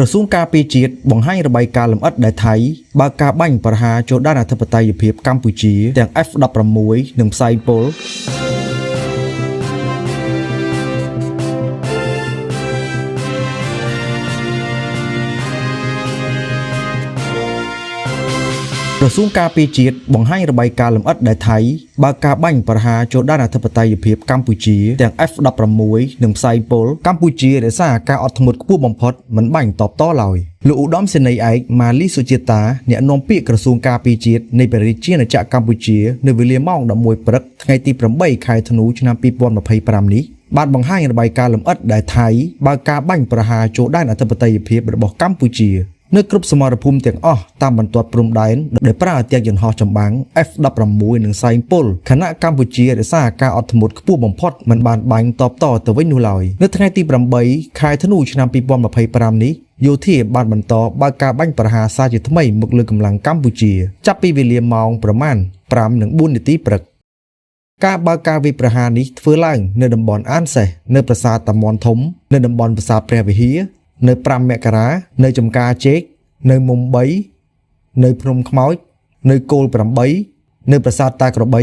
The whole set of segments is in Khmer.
ក្រសួងការពារជាតិបង្ហាញរបាយការណ៍លម្អិតដែលថៃបើកការបាញ់ប្រហារចូលដែនអធិបតេយ្យភាពកម្ពុជាទាំង F16 និងផ្សែងពុល ក្រសួងការពារជាតិបង្ហាញរបាយការណ៍លម្អិតដែលថៃបើកការបាញ់ប្រហារចូលដែនអធិបតេយ្យភាពកម្ពុជាទាំង F16 និងផ្សែងពុលកម្ពុជារក្សាការអត់ធ្មត់ខ្ពស់បំផុតមិនបាញ់តបតឡើយលោកឧត្តមសេនីយ៍ឯកម៉ាលីសុជាតាអ្នកនាំពាក្យក្រសួងការពារជាតិនៃព្រះរាជាណាចក្រកម្ពុជានៅវេលាម៉ោង11ព្រឹកថ្ងៃទី8ខែធ្នូឆ្នាំ2025នេះបានបង្ហាញរបាយការណ៍លម្អិតដែលថៃបើកការបាញ់ប្រហារចូលដែនអធិបតេយ្យភាពរបស់កម្ពុជា នៅគ្រប់សមរភូមិទាំងអស់តាមបន្ទាត់ព្រំដែនដែលប្រើអទាយន្តហោះចម្បាំង F16 និងសែងពុលខណៈកម្ពុជារក្សាការអត់ធ្មត់ខ្ពស់បំផុតមិនបានបាញ់តបតទៅវិញនោះឡើយនៅថ្ងៃទី8ខែធ្នូឆ្នាំ2025នេះយោធាបានបន្តបើកការបាញ់ប្រហារសារជាថ្មីមកលើកម្លាំងកម្ពុជាចាប់ពីវេលាម៉ោងប្រមាណ5:04នាទីព្រឹកការបើកការវាយប្រហារនេះធ្វើឡើងនៅតំបន់អានសេះនៅប្រាសាទតាមាន់ធំនៅតំបន់ប្រាសាទព្រះវិហារនៅ5មករានៅចំការជែកនៅមុំ3នៅភ្នំខ្មោចនៅគោល8នៅប្រាសាទតាក្របី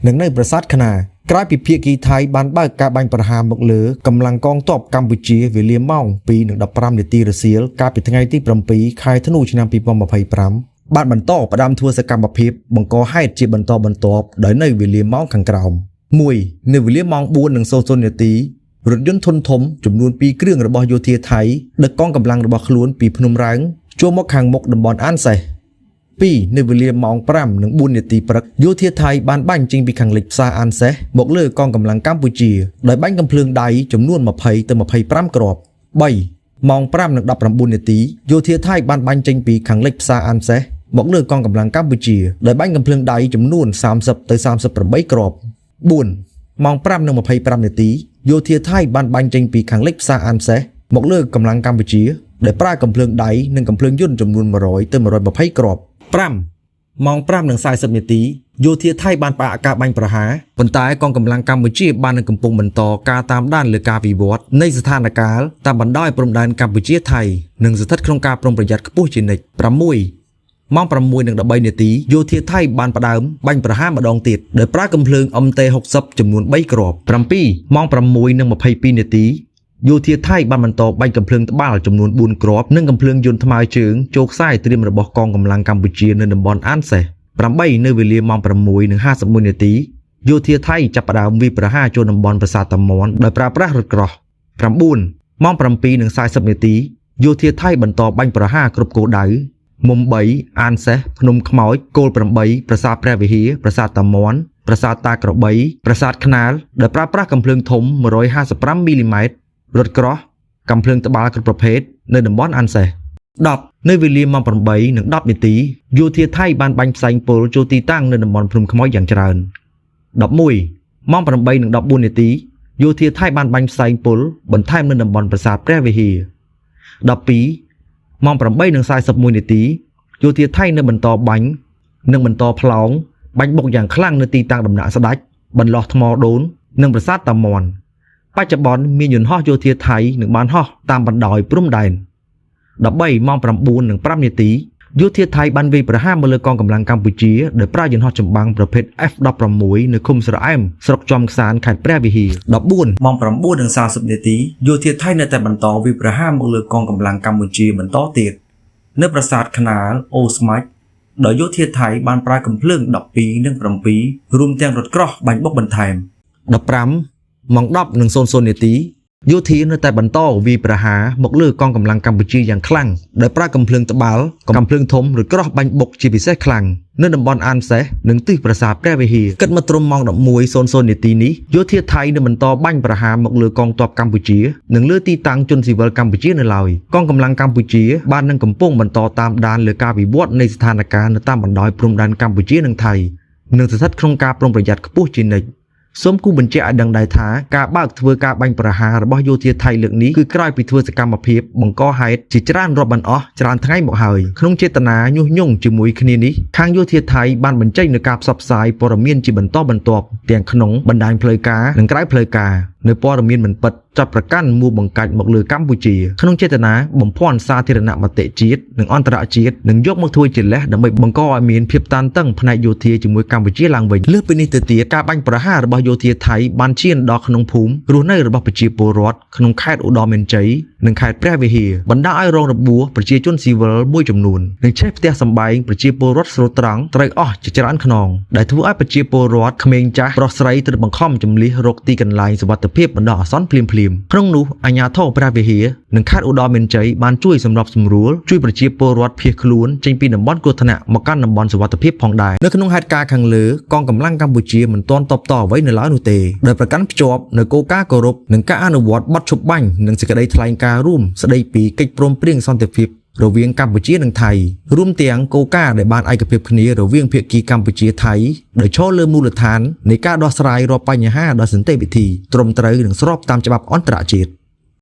និងនៅប្រាសាទខ្នាក្រោយពីភាគីថៃបានបើកការបាញ់ប្រហារមកលើកម្លាំងកងទ័ពកម្ពុជាវេលាម៉ោង2:15នាទីរសៀលកាលពីថ្ងៃទី7ខែធ្នូឆ្នាំ2025បានបន្តផ្ដើមធ្វើសកម្មភាពបង្កហេតុជាបន្តបន្ទាប់ដោយនៅវេលាម៉ោងខាងក្រោម1នៅវេលាម៉ោង4:00នាទីរថយន្តធុនធំចំនួន2គ្រឿងរបស់យោធាថៃដឹកកងកម្លាំងរបស់ខ្លួនពីភ្នំរ៉ើងចូលមកខាងមុខតំបន់អានសេះ2នៅវេលាម៉ោង5:04នាទីព្រឹកយោធាថៃបានបាញ់ចេញពីខាងលិចផ្សារអានសេះមកលើកងកម្លាំងកម្ពុជាដោយបាញ់កំភ្លើងដៃចំនួន20ទៅ25គ្រាប់3ម៉ោង5:19នាទីយោធាថៃបានបាញ់ចេញពីខាងលិចផ្សារអានសេះមកលើកងកម្លាំងកម្ពុជាដោយបាញ់កំភ្លើងដៃចំនួន30ទៅ38គ្រាប់4ម៉ោង5:25នាទីយោធាថៃបានបាញ់ចេញពីខាងលិចផ្សារអានសេះមកលើកម្លាំងកម្ពុជាដោយប្រើកំភ្លើងដៃនិងកំភ្លើងយន្តចំនួន100ទៅ120គ្រាប់5ម៉ោង5:40នាទីយោធាថៃបានផ្អាកការបាញ់ប្រហារប៉ុន្តែកងកម្លាំងកម្ពុជាបាននឹងកំពុងបន្តការតាមដានលើការវិវត្តនៃស្ថានភាពតាមបណ្ដោយព្រំដែនកម្ពុជាថៃនិងស្ថិតក្នុងការប្រុងប្រយ័ត្នខ្ពស់ជានិច្ច6ម៉ោង6:13នាទីយោធាថៃបានផ្ដើមបាញ់ប្រហារម្ដងទៀតដោយប្រើកំភ្លើង MT60 ចំនួន3គ្រាប់7ម៉ោង6:22នាទីយោធាថៃបានបន្តបាញ់កំភ្លើងត្បាល់ចំនួន4គ្រាប់និងកំភ្លើងយន្តថ្មើរជើងចូលខ្សែត្រៀមរបស់កងកម្លាំងកម្ពុជានៅតំបន់អានសេះ8នៅវេលាម៉ោង6:51នាទីយោធាថៃចាប់ផ្ដើមវាយប្រហារចូលតំបន់ប្រាសាទតាមាន់ដោយប្រើប្រាស់រថក្រោះ9ម៉ោង7:40នាទីយោធាថៃបន្តបាញ់ប្រហារគ្រប់គោលដៅមុំ3អានសេះភ្នំខ្មោចគោល8ប្រាសាទព្រះវិហារប្រាសាទតាមាន់ប្រាសាទតាក្របីប្រាសាទខ្នាលដោយប្រើប្រាស់កំភ្លើងធំ155មីលីម៉ែត្ររថក្រោះកំភ្លើងត្បាល់គ្រប់ប្រភេទនៅតំបន់អានសេះ10នៅវេលាម៉ោង8:10នាទីយោធាថៃបានបាញ់ផ្សែងពុលចូលទីតាំងនៅតំបន់ភ្នំខ្មោចយ៉ាងច្រើន11ម៉ោង8:14នាទីយោធាថៃបានបាញ់ផ្សែងពុលបន្ថែមនៅតំបន់ប្រាសាទព្រះវិហារ12ម៉ោង8:41នាទីយោធាថៃនៅបន្តបាញ់និងបន្តផ្លោងបាញ់បុកយ៉ាងខ្លាំងនៅទីតាំងដំណាក់ស្ដេចបន្លោះថ្មដូននិងប្រាសាទតាមាន់បច្ចុប្បន្នមានយន្តហោះយោធាថៃនឹងបានហោះតាមបណ្ដោយព្រំដែន13ម៉ោង9:05នាទីយោធាថៃបានវាយប្រហារមកលើកងកម្លាំងកម្ពុជាដោយប្រើយន្តហោះចម្បាំងប្រភេទ F16 នៅឃុំស្រអែមស្រុកជាំក្សានខេត្តព្រះវិហារ14ម៉ោង9:40នាទីយោធាថៃនៅតែបន្តវាយប្រហារមកលើកងកម្លាំងកម្ពុជាបន្តទៀតនៅប្រាសាទខ្នាលអូស្មាច់ដោយយោធាថៃបានប្រើកំភ្លើង12និង7រួមទាំងរថក្រោះបាញ់បុកបន្ថែម15ម៉ោង10:00នាទីយោធានៅតែបន្តវាយប្រហារមកលើកងកម្លាំងកម្ពុជាយ៉ាងខ្លាំងដោយប្រើកំភ្លើងត្បាល់កំភ្លើងធំឬក្រោះបាញ់បុកជាពិសេសខ្លាំងនៅតំបន់អានសេះនិងទិសប្រាសាទព្រះវិហារគិតមកត្រឹមម៉ោង11:00នាទីនេះយោធាថៃនៅបន្តបាញ់ប្រហារមកលើកងទ័ពកម្ពុជានិងលើទីតាំងជនស៊ីវិលកម្ពុជានៅឡើយកងកម្លាំងកម្ពុជាបាននឹងកំពុងបន្តតាមដានលើការវិវត្តនៃស្ថានភាពនៅតាមបណ្ដោយព្រំដែនកម្ពុជានិងថៃនិងស្ថិតក្នុងការប្រុងប្រយ័ត្នខ្ពស់ជានិច្ចសូមគូបញ្ជាក់ឲ្យដឹងដែរថាការបើកធ្វើការបាញ់ប្រហាររបស់យោធាថៃលើកនេះគឺក្រោយពីធ្វើសកម្មភាពបង្កហេតុជាច្រើនរាប់មិនអស់ច្រើនថ្ងៃមកហើយក្នុងចេតនាញុះញង់ជាមួយគ្នានេះខាងយោធាថៃបានបញ្ចេញនូវការផ្សព្វផ្សាយព័ត៌មានជាបន្តបន្ទាប់ទាំងក្នុងបណ្ដាញផ្លូវការនិងក្រៅផ្លូវការ នៅព័ត៌មានមិនពិតចាត់ប្រកាន់មួបង្កាច់មកលើកម្ពុជាក្នុងចេតនាបំភាន់សាធារណមតិជាតិនិងអន្តរជាតិនិងយកមកធ្វើជាលេសដើម្បីបង្កឲ្យមានភាពតានតឹងផ្នែកយោធាជាមួយកម្ពុជាឡើងវិញលើសពីនេះទៅទៀតការបាញ់ប្រហាររបស់យោធាថៃបានឈានដល់ក្នុងភូមិរស់នៅរបស់ប្រជាពលរដ្ឋក្នុងខេត្តឧត្តរមានជ័យនិងខេត្តព្រះវិហារបណ្ដាលឲ្យរងរបួសប្រជាជនស៊ីវិលមួយចំនួននិងឆេះផ្ទះសម្បែងប្រជាពលរដ្ឋស្រូតត្រង់ត្រូវអស់ជាច្រើនខ្នងដែលធ្វើឲ្យប្រជាពលរដ្ឋក្មេងចាស់ប្រុសស្រីត្រូវបង្ខំជម្លៀសរកទីកន្លែងសុវត្ថិភាពបណ្ដោះអាសន្នភ្លាមៗក្នុងនោះអាជ្ញាធរព្រះវិហារនិងខេត្តឧត្តរមានជ័យបានជួយសម្របសម្រួលជួយប្រជាពលរដ្ឋភៀសខ្លួនចេញពីតំបន់គ្រោះថ្នាក់មកកាន់តំបន់សុវត្ថិភាពផងដែរនៅក្នុងហេតុការណ៍ខាងលើកងកម្លាំងកម្ពុជាមិនទាន់តបតអ្វីនៅឡើយនោះទេដោយប្រកាន់ភ្ជាប់នៅគោលការណ៍គោរពនិងការអនុវត្តបទឈប់បាញ់និងសេចក្តីថ្លែងការណ៍រួមស្តីពីកិច្ចព្រមព្រៀងសន្តិភាពរវាងកម្ពុជានិងថៃរួមទាំងគោលការណ៍ដែលបានឯកភាពគ្នារវាងភាគីកម្ពុជាថៃដោយឈរលើមូលដ្ឋាននៃការដោះស្រាយរាល់បញ្ហាដោយសន្តិវិធីត្រឹមត្រូវនិងស្របតាមច្បាប់អន្តរជាតិ។